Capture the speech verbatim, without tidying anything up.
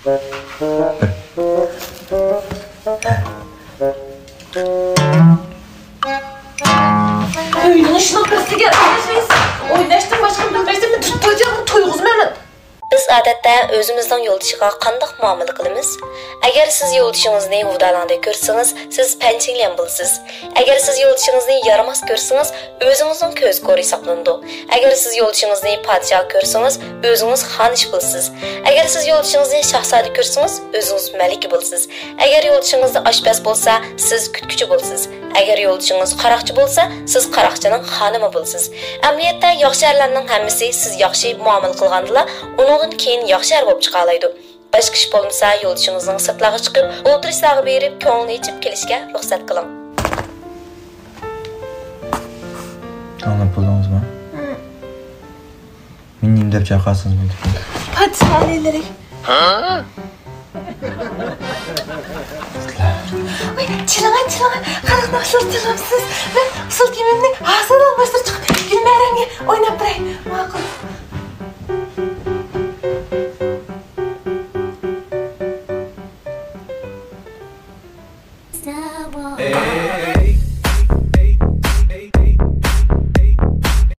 ئۆينىڭ ئىشىنىڭ بىرسىگە ئارىلاشمايسىز. ئويناشتىن باشقا بىر نەرسىنى تويغۇزمايمەن. بىز ئادەتتە ئۆزىمىزنىڭ يولدىشىغا قانداق مۇئامىلە قىلىمىز؟ ئەگەر سىز يولدىشىڭىزنى ۋۇدالاڭدەك كۆرسىڭىز، سىز پەنچىڭليەن بولىسىز. ئەگەر سىز يولدىشىڭىزنى يارىماس كۆرسىڭىز، ئۆزىڭىزنىڭ كۆزى كور ھېسابلىنىدۇ. ئەگەر سىز يولدىشىڭىزنى پادىشاھ كۆرسىڭىز، ئۆزىڭىز خانىش بولىسىز. ئەگەر سىز يولدىشىڭىزنى شاھزادە كۆرسىڭىز، ئۆزىڭىز مەلىكە بولىسىز. ئەگەر يولدىشىڭىز ئاشپەز بولسا، سىز كۈتكۈچى بولىسىز. ئەگەر يولدىشىڭىز قاراقچى بولسا، سىز قاراقچىنىڭ خانىمى بولىسىز. ئەمەلىيەتتە، ياخشى ئەرلەرنىڭ ھەممىسى سىز ياخشى مۇئامىلە قىلغاندىلا، ئۇنىڭدىن كېيىن ياخشى ئەر بولۇپ چىقالايدۇ. باشقا ئىش بولمىسا، يولدىشىڭىزنىڭ سىرتلارغا چىقىپ، ئولتۇرۇشلارغا بېرىپ، كۆڭلىنى ئېچىپ كېلىشىگە رۇخسەت قىلىڭ. ئاڭلاپ بولدىڭىزمۇ؟ مېنى نېمە دەپ چاقىرسىڭىز بولىدىكەن. پادىشاھ ئالىيلىرى. ۋاي، چىلىڭا، چىلىڭا، قانداق ناخشىلار چالامسىز؟ مەن ئۇسسۇل كىيىمىمنى ھازىر ئالماشتۇرۇپ چىقىپ، گۈلمەرەمگە ئويناپ بېرەي. ماقۇل.